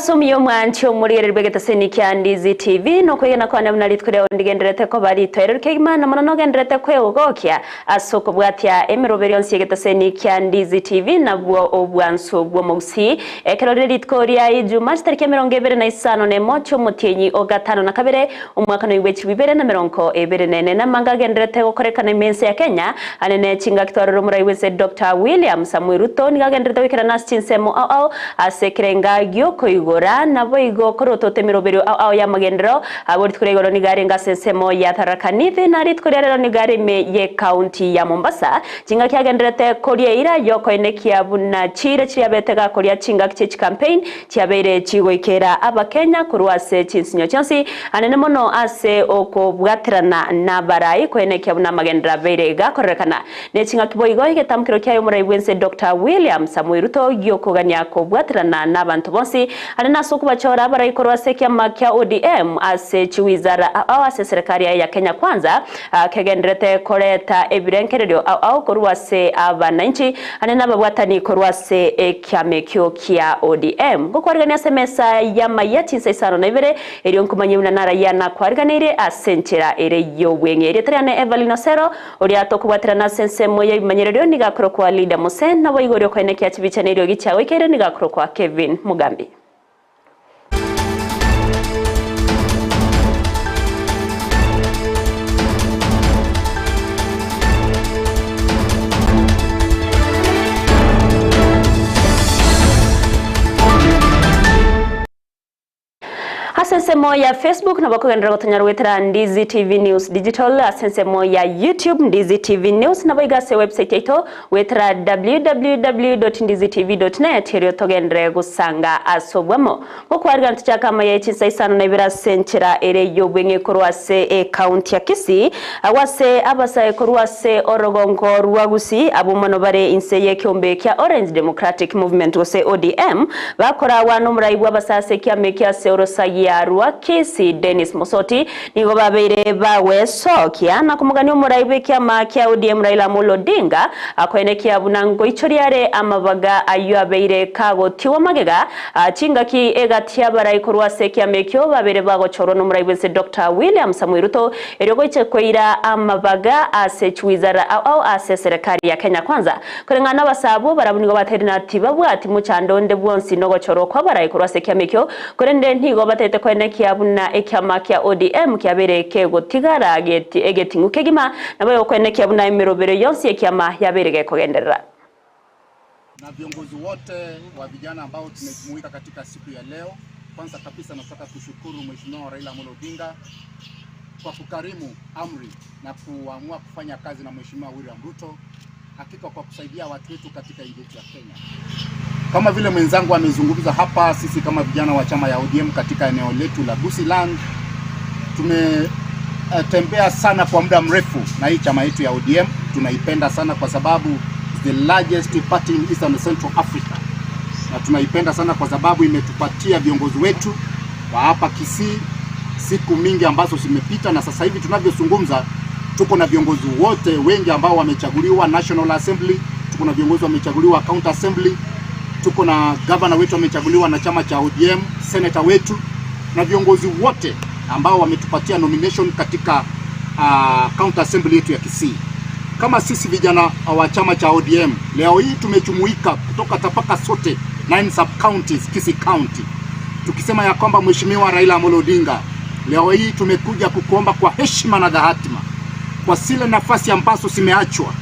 Omogaso omuya omwanchi omorigereria bw'egetaseni kia Ndizi TV, nokwegena kwane buna rituko riao ndigendererete koba ritoereru kegima na mono nogendererete kwegokia ase okobwatia emeroberio yonsi y'egetaseni kia Ndizi TV nabwo obwansu bw'omogusii. Ekero rire rituko ria Ijuma chitariki 25 nemo chi'omotienyi o gatano na kabere omwaka noigwe 2024 namanga agendererete gokorekana ime ense ya Kenya anene chingaki twarora omorai bw'ense Doctor William Samoei Ruto nigo agendererete goikerana ase chinsemo ao ao ase ekerenga giokoigora naboigo korotota emeroberio ao ao y'amagenderero Abwo rituko ria igoro nigo arenge ase ensemo ya Tharaka Nithi, na rituko ria rero nigo are ime y'ekaunti ya Mombasa. Chingaki agendererete koria eira y'okoenekia buna chiira chiria abete gakoria chingaki chie chicampaign chiabeire chigoikera Abakenya korwa ase chinsinyo chionsi, anene mono ase okobwaterana nabarai koenekia buna amagenderero abeire gakorerekana. Ne chingaki boigo egetamkero kiaye omorai bw'ense Doctor William Samoei Ruto gi'okogania kobwaterana nabanto bonsi are nase okobachora abarai korwa ase ekiama kia ODM ase chiwizara ao ao ase eserekari yaye ya Kenya Kwanza kegendererete koreta ebirengererio ao ao korwa ase abananchi ande nababwatani korwa ase ekiama ekio kia ODM. Ngokwarigania ase emesa y'amayia chinsa isano na ibere erio nkomanyie buna narayia nakwariganeirie ase enchera ere y'obweng'e. Erieta riane Evelyn Osero. Oria tokobwaterana ase ensemo y'ebimanyererio nigo akorokwa Leader Mose, naboigo oria okoenekia chibicha na eriogi chiagoikeire nigo akorokwa Kevin Mugambi. Ase ensemo ya Facebook nabo okogenderera gotonyora goetera Ndizi TV News Digital, ase ensemo ya YouTube Ndizi TV News, nabo iga ase website yaito goetera www.ndizitv.net erio togenderere gosanga ase obwamo. Gokwarigana tochake amaya ye chinsa isano na ibere ase enchera ere y'obweng'e korwa ase ecounty ya Kisii, agwo ase abasae korwa ase orogongo rwa Gusii abwo mono bare inse y'ekeombe kia Orange Democratic Movement gose ODM, Bakoragwa nomorai bw'abasase ekiama ekio ase orosagia rwa Kisii Dennis Mosoti nigo babeire bagwesokia na komogania omorai bw'ekiama kia ODM Raila Amolo Odinga akoenekia buna ngoichoria are amabaga ayio abeire kagotigwa magega chingaki egati y'abarai korwa ase ekiama ekio babeire bagochorwa nomorai bwense Doctor William Samoei Ruto erio goicha koira amabaga ase chiwizara ao ao ase eserekari ya Kenya Kwanza Koreng'ana nabasa abwo, barabwo nigo bateire na tibabwati mochando onde bwonsi nogochorwa kw'abarai korwa ase ekiama ekio, korende nigo batagete koenekia buna ekiama kia ODM kiabeire kegotigara egeting'u kegima, naboigo koenekia buna emeroberio yonsi y'ekiama yabeire gekogenderera. Na viongozi wote wa vijana ambao tumejumuika katika siku ya leo, kwanza kabisa nataka kushukuru Mheshimiwa Raila Amolo Odinga kwa kukarimu amri na kuamua kufanya kazi na Mheshimiwa William Ruto, hakika kwa kusaidia watu wetu katika nchi yetu ya Kenya. Kama vile mwenzangu amezungumza hapa, sisi kama vijana wa chama ya ODM katika eneo letu la Busiland tumetembea sana kwa muda mrefu na hii chama yetu ya ODM tunaipenda sana kwa sababu it's the largest party in Eastern and Central Africa, na tunaipenda sana kwa sababu imetupatia viongozi wetu wa hapa Kisii siku mingi ambazo zimepita, na sasa hivi tunavyozungumza tuko na viongozi wote wengi ambao wamechaguliwa National Assembly, tuko na viongozi wamechaguliwa County Assembly, tuko na governor wetu amechaguliwa na chama cha ODM, senator wetu na viongozi wote ambao wametupatia nomination katika uh, County Assembly yetu ya Kisii. Kama sisi vijana wa chama cha ODM leo hii tumejumuika kutoka tabaka sote nine sub counties Kisii County, tukisema ya kwamba Mheshimiwa Raila Amolo Odinga, leo hii tumekuja kukuomba kwa heshima na dhahatima kwa zile nafasi ambazo zimeachwa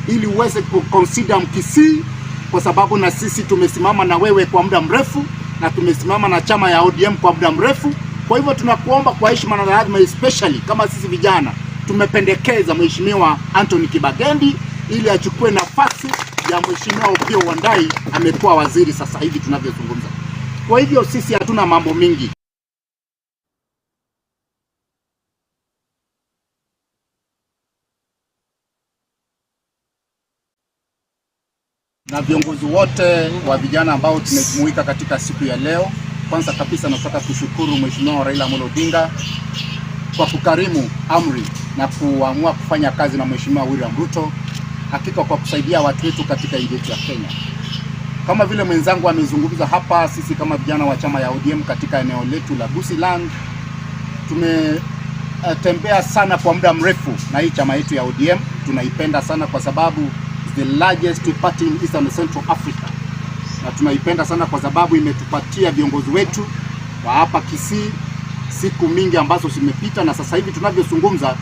ili uweze kuconsider Mkisii, kwa sababu na sisi tumesimama na wewe kwa muda mrefu na tumesimama na chama ya ODM kwa muda mrefu. Kwa hivyo tunakuomba kwa heshima na dhahatima, especially kama sisi vijana tumependekeza Mheshimiwa Anthony Kibagendi ili achukue nafasi ya Mheshimiwa Opiyo Wandayi, amekuwa waziri sasa hivi tunavyozungumza. Kwa hivyo sisi hatuna mambo mingi. Na viongozi wote wa vijana ambao tumejumuika katika siku ya leo, kwanza kabisa nataka kushukuru Mheshimiwa Raila Amolo Odinga kwa kukarimu amri na kuamua kufanya kazi na Mheshimiwa William Ruto, hakika kwa kusaidia watu wetu katika nchi yetu ya Kenya. Kama vile mwenzangu amezungumza hapa, sisi kama vijana wa chama ya ODM katika eneo letu la Busiland tumetembea sana kwa muda mrefu na hii chama yetu ya ODM tunaipenda sana kwa sababu it's the largest party in Eastern and Central Africa, na tunaipenda sana kwa sababu imetupatia viongozi wetu wa hapa Kisii siku mingi ambazo zimepita, na sasa hivi tunavyozungumza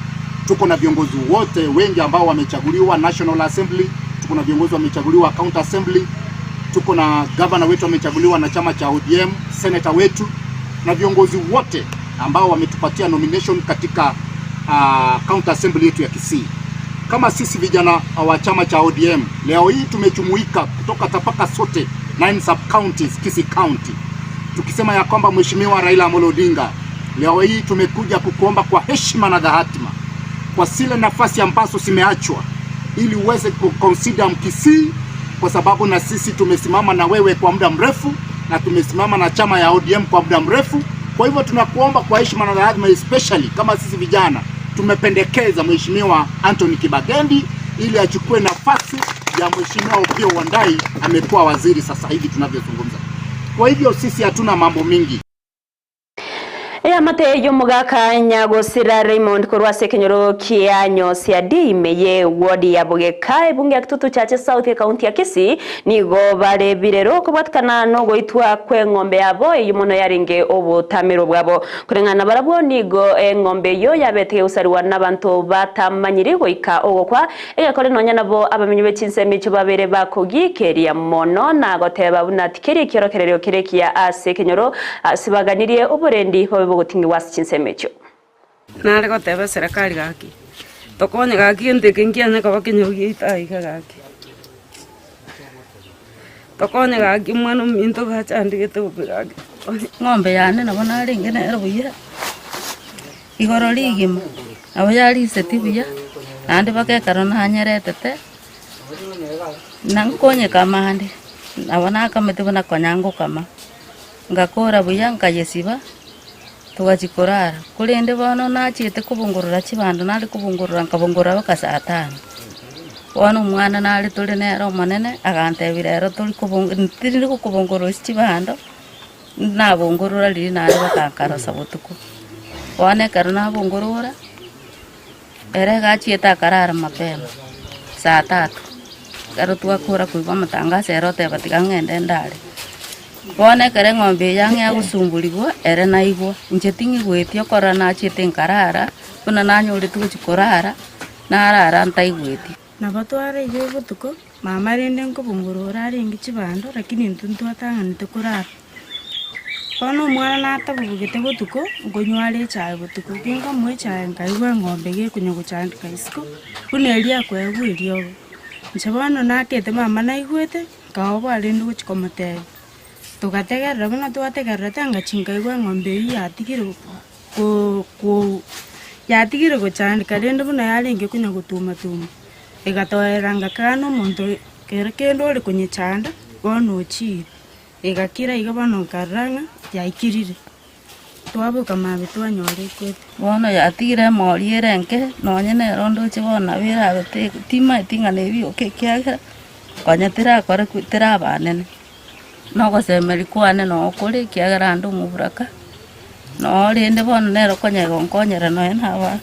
tuko na viongozi wote wengi ambao wamechaguliwa National Assembly, tuko na viongozi wamechaguliwa County Assembly, tuko na governor wetu amechaguliwa na chama cha ODM, senator wetu na viongozi wote ambao wametupatia nomination katika county assembly yetu ya Kisii. Kama sisi vijana wa chama cha ODM leo hii tumejumuika kutoka tabaka sote nine sub counties Kisii County, tukisema ya kwamba Mheshimiwa Raila Amolo Odinga, leo hii tumekuja kukuomba kwa heshima na dhahatima kwa zile nafasi ambazo zimeachwa ili uweze kuconsider Mkisii, kwa sababu na sisi tumesimama na wewe kwa muda mrefu na tumesimama na chama ya ODM kwa muda mrefu. Kwa hivyo tunakuomba kwa heshima na dhahatima, especially kama sisi vijana tumependekeza Mheshimiwa Anthony Kibagendi ili achukue nafasi ya Mheshimiwa Opiyo Wandayi, amekuwa waziri sasa hivi tunavyozungumza. Kwa hivyo sisi hatuna mambo mingi. Eamate y'omogaka Nyagosira Raymond korwa ase ekenyoro kia Nyosia D ime ward ya Bogeka ebunge ya Kitutu Chache South ekaunti ya Kisii nigo bare birero kobwatikana nogoitwa kwe eng'ombe yabo eywo mono yarenge obotamero bwabo koreng'ana barabwo nigo eng'ombe eyo yabete egosariwa n'abanto batamanyiri goika ogokwa egekore nonya nabo abamenyi be chinsemo echio babere bakogikeria mono na goteba buna tikeri ekiorokererio kere ekiya ase ekenyoro ase baganirie oborendi bobe bogoting'iwa ase chinsemo echio. Nare goteba eserekari gaki, tokonye gaki gento eke nkianye koba kenyoro giaito aiga gaki. Tokonye gaki omwana ominto gachandegete bobe gaki. Ng'ombe yane nabo narenge nere buya, igoro rigima, nabo yariseti buya, naende mpaka ekero nanyeretete, na nkonyekama ande, nabo nakamete buna konya ngokama, ngakora buya nkayesiba, togachia korara. Korende bono nachiete kobongorora chibando nare kobongorora nkabongorora mpaka saa tano. Bono omwana nare tore nere omonene, agantebia rero tori kobong tindi gokobongorora ase chibando, nabongorora riria nare bakankarosa botuko. Bono ekero nabongorora, ere iga achiete akarara mapema, saa tatu, ekero twakora koigwa amatangazo ere oteba tiga ng'ende ndare. Bono ekero eng'ombe eye ang'e agosumburigwa, ere naigwa, inche ting'igweti okorora nachiete nkarara, buna nanyoreti gochia korara, narara ntaigweti. Nabo twaraire botuko, mama rende nkobongorora arenge chibando, lakini intwe ntwatang'anete korara. Bono omwana natabobogete botuko, nkonywa are echae botuko, ginkomoa echae nkaigwa eng'ombe gekonya gochandeka isiko, buna eria akoegwa eriogo. Inche bono nakete mama naigwete, nkaoboa rende gochia komotebia, togategerera buna twategererete ngachia nkaigwa eng'ombe eywo yatigire ko ko yatigire gochandeka rende buna yarenge konya gotuma tuma, egatoerera ngakana omonto kero kende ore konyechanda, bono ochiire. Egakira igo bono nkarora ng'a yaikirire, twaboka maambia twanyora ekwete. Bono yatigire emori ere enke, nonye nero ndoche bono nabo erabe te timaeti ng'a nebioka ekiagera, konya terakore ku teraba anene. Na ogosemeria kwane noo kore ekiagera ande omoburaka, noo rende bono nere okonyara gonkonyera nonya na abana.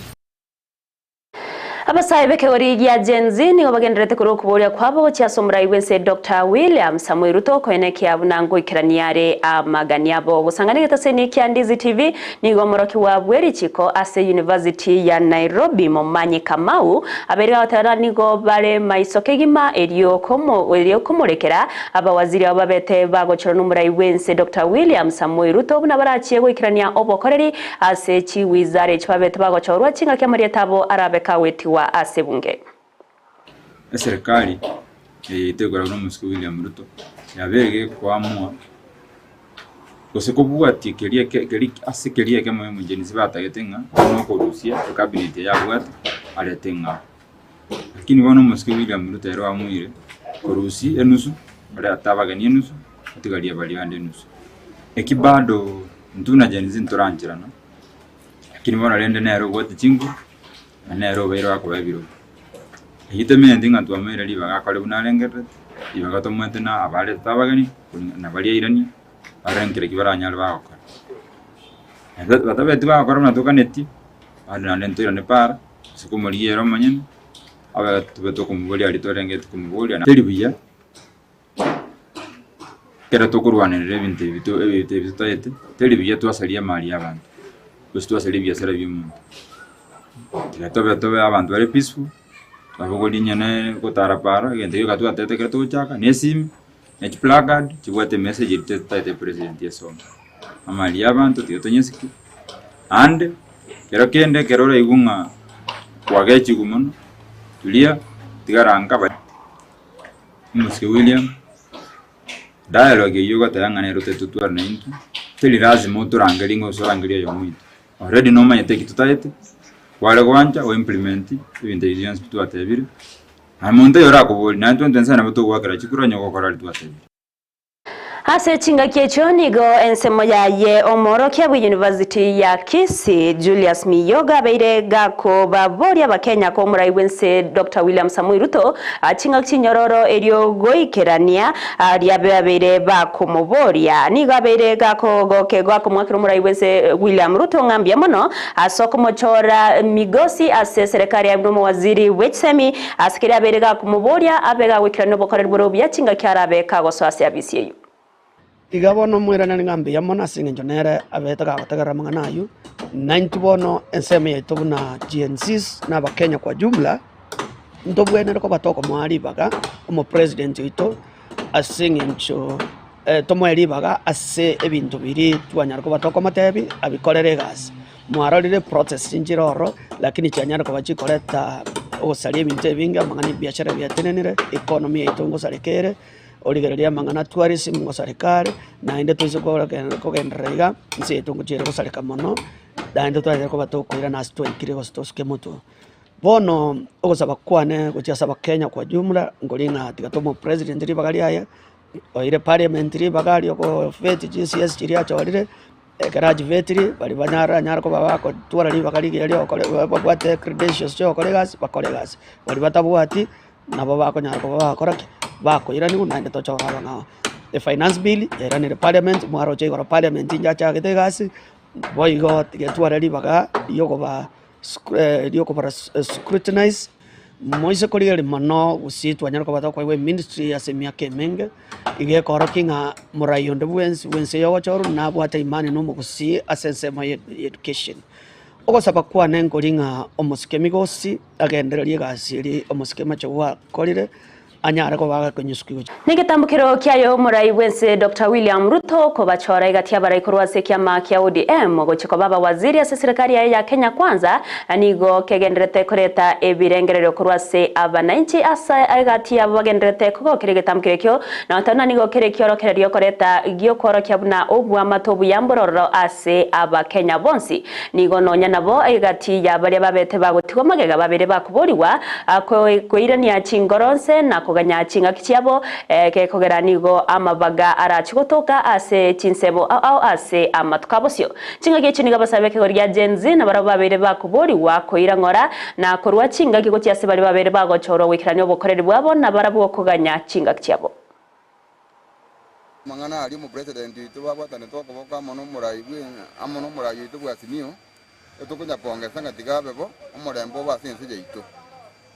Abasae b'ekegori gia Gen Z nigo bagendererete korwa okoboria kwabo gochia ase omorai bw'ense Doctor William Samoei Ruto koenekia buna ngoikerania are amagani abo. Gosangana egetaseni kia Ndizi TV nigo omorokigwa bw'erichiko ase University ya Nairobi Momanyi Kamau abeire gagoteba nigo bare maiso kegima erio erio komorekera abawaziri abo babete bagochorwa nomorai bw'ense Doctor William Samoei Ruto buna barachie goikerania obokoreri Ase chiwizara echi babete bagochorwa chingaki amarieta abo arabe kagoetigwa ase ebunge. Eserekari eye yaito ekoragwa nomosike William Ruto yabeire gekoamua gose kobwatia keria keria ase keria ekemo Gen Z batagete ng'a nokorusia ecabinet eye abwate arete ng'ao. Lakini bono omosike William Ruto ere oamuire korusia enusu orete abageni enusu otigarie baria bande enusu. Eki bado intwe buna Gen Z ntorancherana, lakini bono rende nere obwate chinguru na nere obeire okoba ebirogo. Eyio temenyeti ng'a twamoeire ribaga akore buna arengererete. Ribaga tomoete na abaretete abageni na baria airanie, barore nkere ki baranyare bagokora. Batabeti bagokora buna toganetie, bado naende ntoirane para, ase komorigia ere omonyene, abe tobe tokomoboria aria twarengeti komoboria. Teri buya, ekero tokorwanerera ebinto ebi to ebinto ebi totaete, teri buya twasaria emari ya abanto, gose twasaria ebiasara bia omonto. Tiga tobe tobe abanto bare peaceful, twabogoria nyene gotara para, egento gioka twatete ekero togochaka na esimi, na chiplacard, chibwate emessage eria totaete president asome. Amari ya abanto tiga tonyesike, naende kero kende ekero oraigwe ng'a kwagechigwe mono, tulia, tigara nka ba omosike William, dialogue eywo ogoteba ng'a nere otagete totware naintwe, teri lazima otorangerie ng'a gose orangerie oyomo oito. Already nomanyete eki totaete, kware gwancha o implement ebinto ebi bionsi pi twatebire, na monto oyo orakoborie, naintwe intwe inse nabo togoakera chikura onye gokora aria twatebire. Ase chingaki echio nigo ensemo yaye omoorokia bw'University ya Kisii Julius Miyoga abeire gakobaboria abakenya komorai bw'ense Doctor William Samoei Ruto chingaki chinyororo erio goikerania aria babeire bakomoboria. Nigo abeire gakomoakera omorai bw'ense William Ruto ng'a mbuya mono ase okomochora Migosi ase eserekari aye buna omowaziri bw'echisemi ase keria abeire gakomoboria abe gagoikerania obokoreri bore obuya chingaki arabe kagosoa ase abisi eyio. Iga bono omoiraneri ng'a mbuya mono ase eng'encho nere abete gagotegerera amang'ana ayio, naintwe bono ensemo yaito buna Gen Zs na abakenya kwa jumla, ntobwenerete koba tokomoa ribaga omopresident oito ase eng'encho tomoe ribaga ase ebinto biria twanyara koba tokomotebia abikorere egasi. Mwarorire process nchire ororo, lakini chianyare koba chikoreta ogosaria ebinto ebinge, amang'ana ya ebiashara biatenenire, economy yaito ngosareka ere, origereria amang'ana tourism ngosareka are, naende toise kogenderera iga, ense yaito ngochia ere gosareka mono, naende twarenge koba tokoirana ase twaikire gose tosuke motwe. Bono ogosaba kwane gochia ase abakenya kwa jumla, nkori ng'a tiga tomoe president ribaga riaye, oire parliament ribaga riokovet chiCS chiria achorire, ekero achivetiri baria banyaranyare koba bagotwara ribaga rigiya riogokora babwate credentials chiogokora egasi bakore egasi, baria batabwati nabo bakonyara koba bagokora ki? Bakoiraniwa naende toche korora ng'a efinance bill yairanire parliament, mwaroche igoro parliament inchachagete egasi, boigo tigetware ribaga riokoba riokobara scrutinize, moise korigereria mono gose twanyara koba tokoegwa eministry ase emiaka emenge, iga ekorokia ng'a morai onde bwensi bwense yogochorwa nabwate imani na omogusii ase ensemo ya education. Ogosaba kwane nkori ng'a omosike migosi agendererie egasi eria omosike machogu akorire, anyare koba agakonyusukia gochia. Negetambokero kiaye omorai bw'ense Doctor William Ruto kobachora egati y'abarai korwa ase ekiama kia ODM gochia koba abawaziri ase eserekari yaye ya Kenya Kwanza nigo kegendererete koreta ebirengererio korwa ase abanainchi ase egati yabo bagendererete kogokera egetambokero ekio na goteba buna nigo kere ekiorokererio koreta giokworokia buna obwamato obuya mbororo ase abakenya bonsi. Nigo nonya nabo egati ya baria babete bagotigwa magega babere bakoborigwa koirania chingoro nse na koganya ching'aki chiabo, gekogera nigo amabaga arachie gotoka ase chinsemo ao ao ase amatuko a bosio. Ching'aki echio nigo abasae b'ekegori gia Gen Z nabarabwo babeire bakoborigwa koira ng'ora na korua chingaki gochia ase baria babeire bagochorwa goikerania obokoreri bwabo nabarabwo koganya chingaki chiabo. Amang'ana aria omopresident oito babwatanete okoboko amo nomorai bwe amo nomorai oito bwa Azimio, etokonya koongesa ng'a tiga abe bo, omorembe obe ase ense yaito.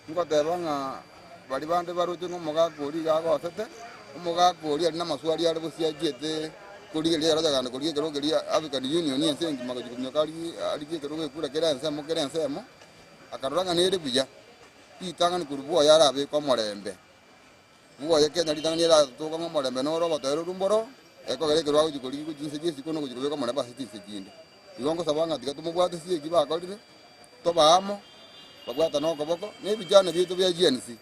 Ngoteba ng'a baria bande baroche ng'a omogaka oria iga agosete, omogaka oria aria namaswali are bosio achiete korigereria ekero achagenda korigia ekerogo keria African Union ense engima gochia kominyoka arigie arigie ekerogo gekura kera ensemo kera ensemo, akarora ng'a nere buya, ritang'ani korwa bwoye arabeke omorembe. Bwoye Kenya ritang'ani eratoka ng'a omorembe noro ogotoera orumboro, ekogera ekero agochia korigia chinse chia isiko na ogochia kobeka omorembe ase chinse chinde. Igo ngosaba ng'a tiga tomobwate ase eki bakorire, tobe amo, babwatane okoboko, na ebichano biaito bia GNC.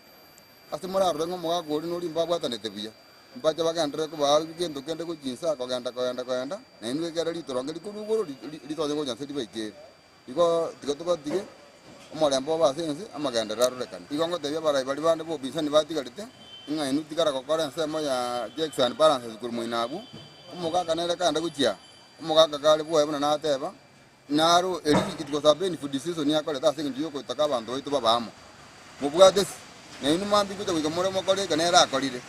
Ase morarore ng'a omogaka oria noria mbabwatanete buya, mbache bagenderere kobaa gento kende gochia inse akogenda kogenda kogenda, nainwe ekero ritoronge rikorwa igoro ritonye gocha inse ribaikere. Igo tiga tobatige, omorembe obe ase ense, amagenderero arorekane. Igo ngotebia abarai baria bande b'obobisani batigarete, ng'a inwe tigara gokora ensemo ya checks and balances korwa moino abwo, omogaka nere kande gochia aa, omogaka kare bwoye buna nateba, naro eri it was a painful decision akorete ase engencho y'ogotaka abanto baito babe amo. Mobwate ase, na inwe mambia gocha goika more mokore eke nere akorire.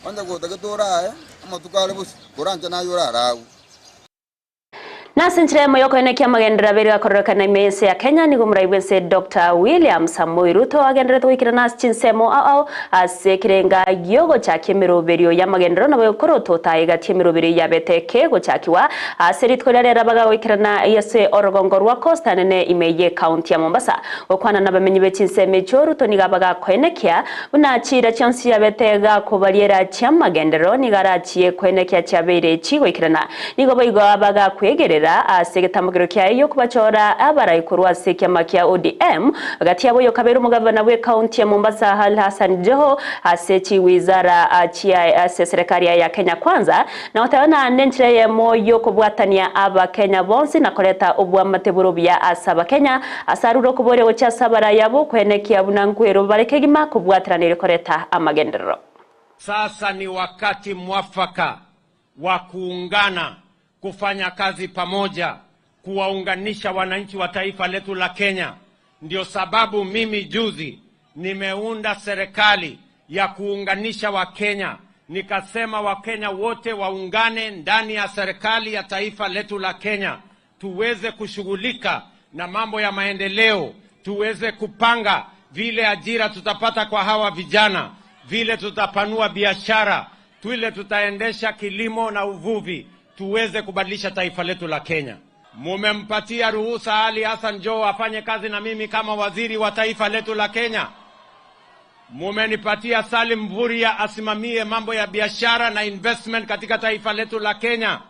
Onye gotagete orae amatuko are bosio, koranche naye oraraagwe. Nase enchera eyemo y'okoenekia amagenderero abeire gakororekana ime y'ense ya Kenya, nigo omorai bw'ense Doctor William Samoei Ruto agendererete goikerana ase chinsemo ao ao ase ekerenga gi'ogochakia emeroberio y'amagenderero nabo ekorotota egati y'emeroberio yabete kegochakiwa ase rituko riria rero bagagoikerana ase orogongo rwa Coast anene ime y'ecounty ya Mombasa. Gokwana nabamenyi be chinsemo echio Ruto nigo abagakoenekia Buna chiira chionsi chiabete gakobariera chi'amagenderero, nigo arachie koenekia chiabeire chigoikerana. Nigo boigo bagakwegerera ase egetamokero kiaye gi'okobachora abarai korwa ase ekiama kia ODM, gati yabo oyokabeire omogavana bw'ecounty ya Mombasa Ali Hassan Joho ase chiwizara chiaye ase eserekari yaye ya Kenya Kwanza, na goteba ng'a nenchera eyemo y'okobwatania Abakenya bonsi na koreta oboamate bore obuya ase Abakenya. Ase arure okoboria gochia ase abarai abwo, koenekia buna nkwero bare kegima kobwateranire koreta amagenderero. Sasa ni wakati mwafaka wa kuungana, kufanya kazi pamoja, kuwaunganisha wananchi wa taifa letu la Kenya. Ndio sababu mimi juzi nimeunda serikali ya kuunganisha Wakenya, nikasema Wakenya wote waungane ndani ya serikali ya taifa letu la Kenya, tuweze kushughulika na mambo ya maendeleo, tuweze kupanga vile ajira tutapata kwa hawa vijana, vile tutapanua biashara, vile tutaendesha kilimo na uvuvi, tuweze kubadilisha taifa letu la Kenya. Mumempatia ruhusa Ali Hassan Joho afanye kazi na mimi kama waziri wa taifa letu la Kenya. Mumenipatia Salim Mvurya asimamie mambo ya biashara na investment katika taifa letu la Kenya.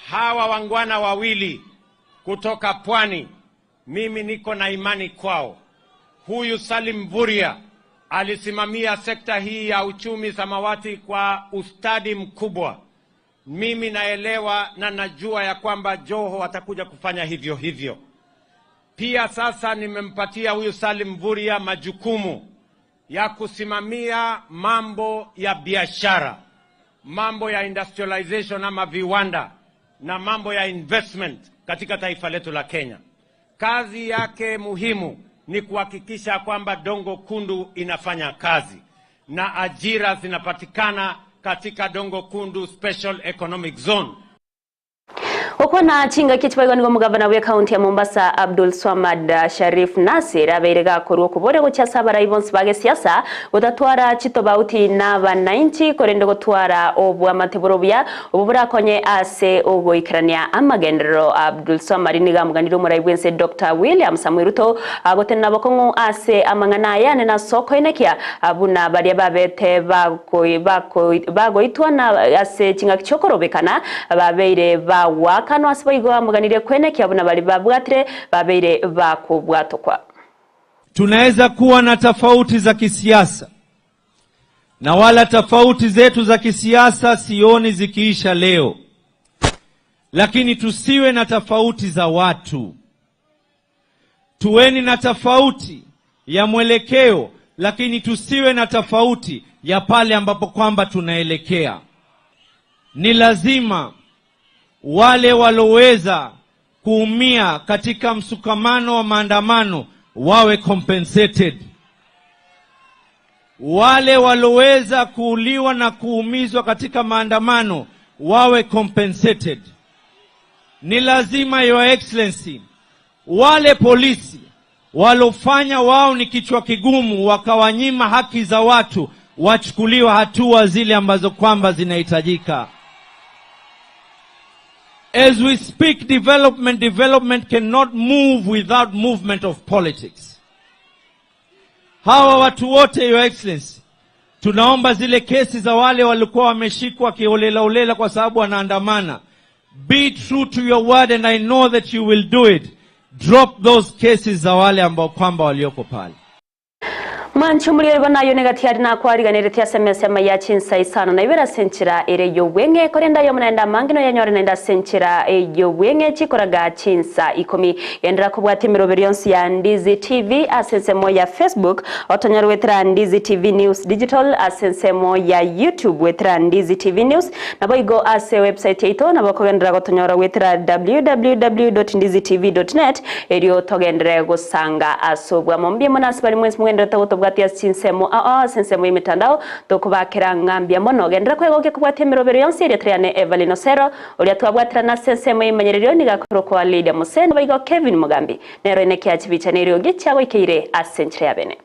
Hawa wangwana wawili kutoka pwani, mimi niko na imani kwao. Huyu Salim Mvurya alisimamia sekta hii ya uchumi samawati kwa ustadi mkubwa. Mimi naelewa na najua ya kwamba Joho atakuja kufanya hivyo hivyo. Pia sasa nimempatia huyu Salim Mvurya majukumu ya kusimamia mambo ya biashara, mambo ya industrialization ama viwanda na mambo ya investment katika taifa letu la Kenya. Kazi yake muhimu ni kuhakikisha kwamba Dongo Kundu inafanya kazi na ajira zinapatikana katika Dongo Kundu Special Economic Zone. Gokwana chingaki chibaigwa nigo omogavana bw'ecounty ya Mombasa Abdul Swamad Sharif Nasir abeire gakorwa okoboria gochia ase abarai bonsi ba gesiasa gotatwara chitobauti na abanainchi korende gotwara obwamate bore obuya obo borakonye ase ogoikerania amagenderero. Abdul Swamad nigo amoganire omorai bwense Doctor William Samoei Ruto agotenena bokong'u ase amang'ana aya ane nase okoenekia buna baria babete bagoitwa na ase ching'aki chiokorobekana babeire bagoakanwa ase boigo amoganirie kwenekia buna baria babwatire babeire bakobwatokwa. Tunaweza kuwa na tofauti za kisiasa na wala tofauti zetu za kisiasa sioni zikiisha leo, lakini tusiwe na tofauti za watu. Tuweni na tofauti ya mwelekeo, lakini tusiwe na tofauti ya pale ambapo kwamba tunaelekea. Ni lazima wale waloweza kuumia katika msukamano wa maandamano wawe compensated. Wale waloweza kuuliwa na kuumizwa katika maandamano wawe compensated. Ni lazima Your Excellency, wale polisi walofanya wao ni kichwa kigumu wakawanyima haki za watu wachukuliwe hatua zile ambazo kwamba zinahitajika. As we speak development, development cannot move without movement of politics. Hawa watu wote Your Excellency, tunaomba zile kesi za wale walikuwa wameshikwa kiholela holela kwa sababu wanaandamana. Be true to your word and I know that you will do it. Drop those cases za wale ambao kwamba walioko pale. Mwanche omorweri bono ayio negati aria nakwariganeretie ase emesa amaya chinsa isano na ibere ase enchera ere y'obweng'e, korende ayio naende amange noyanyore naende ase enchera y'obweng'e chikoraga chinsa ikomi. Genderera kobwatia emeroberi yonsi ya Ndizi TV ase ensemo ya Facebook, otonyore goetera Ndizi TV News Digital ase ensemo ya YouTube goetera Ndizi TV News, naboigo ase website yaito nabo okogenderera gotonyora goetera www.ndizitv.net erio togenderere gosanga ase obwamo. Mbuya mono ase baria mwensi mogendererete gotobwatia. gotobwatia ase chinsemo ao ao ase ensemo y'emetandao, tokobakera ng'a mbuya mono. Genderera kwegokia kobwatia emerobero yonsi eria tore Evelyn Osero, oria twabwaterana ase ensemo y'emanyererio nigo akorokwa Lydia Mose, naboigo Kevin Mugambi nero ine kia chibicha na eriogi chiagoikeire ase enchera ya bene.